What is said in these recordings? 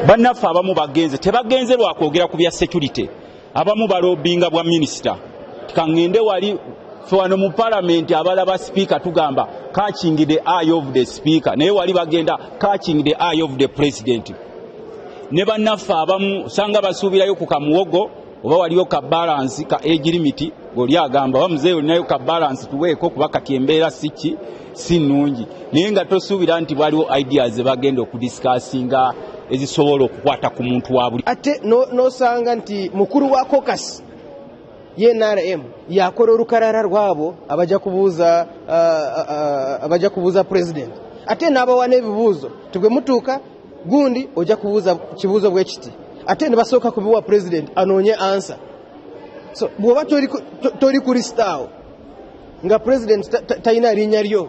Bannaffe abamu bagenze, tebagenze lwakwogera ku bya security. Abamu balobinga bwa minisita, kaŋŋende wali. Fe wano mu palamenti abalaba sipiika tugamba "catching the eye of the speaker", naye wali bagenda catching the eye of the president. Ne bannaffe abamu osanga basuubirayo ku kamuwogo oba waliyo ka balance ka age limit, ng'oli agamba, "Oba muzeeyi olinayo ka balance, tuweeko, kuba kati embeera si ki, si nnungi." Naye nga tosuubira nti waliwo ideas ze bagenda okudiscussinga ezisobola okukwata ku muntu wa buli. Ate nosanga nti mukuru wa caucus ye NRM yakola olukalala rwabo abajja kubuuza president, ate n'abawa n'ebibuuzo tibwe mutuuka gundi ojja kubuuza kibuuzo bwe kiti, ate ne basooka kubiwa president anoonye answer. So bw'oba toli ku list awo nga president talina linnya lyo,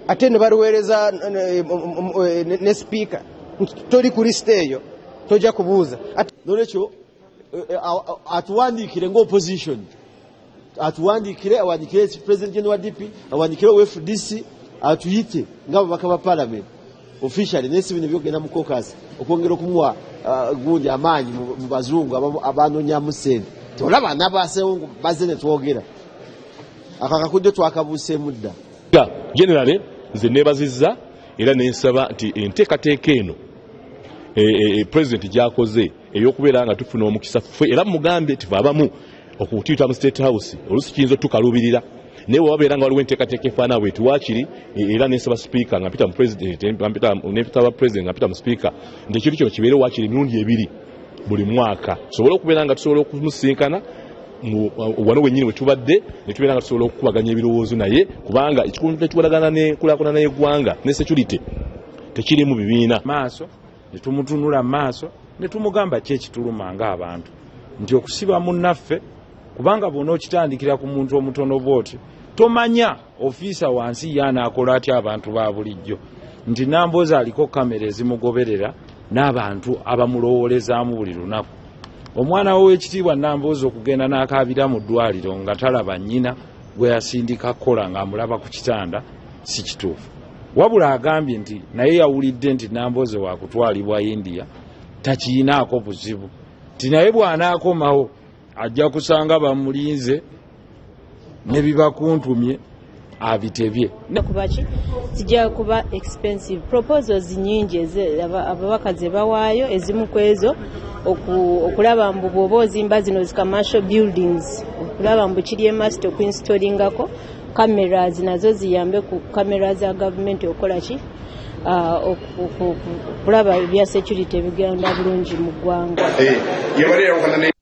ate ne baliweereza ne speaker nti toli ku list eyo, tojja kubuuza. Nolwekyo atuwandiikire nga opposition, atuwandiikire, awandiikire president general wa DP, awandiikire owa FDC, atuyite ng'ababaka ba parliament officially. Naye si bino byogenda mu caucus okwongera okumuwa gundi amaanyi mu bazungu abanonyamu sente. Tolaba nabasewo bazze ne twogera ako akakudde twakabuuseemu dda. Generally nze neebazizza era nensaba nti enteekateeka eno president gyakoze ey'okubeera nga tufuna omukisa ffe, era mugambye tive abamu okutuyita mu State House oluusi kiyinza otukaluubirira, naye bwe wabeera nga waliwo enteekateeka efaanana bweti waakiri era nensaba sipiika nga mpita mu president, nempita ba president nga mpita mu sipiika, nti ekintu kino kibeere waakiri emirundi ebiri buli mwaka, tusobole okubeera nga tusobola okumusisinkana wano wennyini we tubadde, ne tubeera nga tusobola okukubaganya ebirowoozo naye, kubanga ekikuntu ekikolagana n'enkulaakulana y'eggwanga ne security tekiri mu bibiina. Maaso ne tumutunula mu maaso ne tumugamba ki ekituluma ng'abantu, nti okusiba munnaffe, kubanga bw'onookitandikira ku muntu omutono bw'otyo, tomanya ofiisa wansi ye anaakola atya abantu ba bulijjo, nti Nambooze aliko kamera ezimugoberera n'abantu abamulowoolezaamu buli lunaku. Omwana we w'ekitiibwa Nambooze okugenda n'akaabira mu ddwaliro nga talaba nnyina gwe yasindika kukola ng'amulaba ku kitanda si kituufu. Wabula agambye nti naye yawulidde nti Nambooze wakutwalibwa India, takiyinaako buzibu, nti naye bw'anaakomawo ajja kusanga bamulinze ne bibakuntumye abitebye. Kuba ki zijja kuba expensive. Proposals nyingi ababaka ze bawaayo. Ezimu ku ezo okulaba mbu bw'oba ozimba zino zi commercial buildings, okulaba mbu kiri emust okuinstallingako cameras, nazo ziyambe ku kamera za gavumenti okukola ki, okulaba ebya security ebigenda bulungi mu ggwanga. Yabadde yawukana ne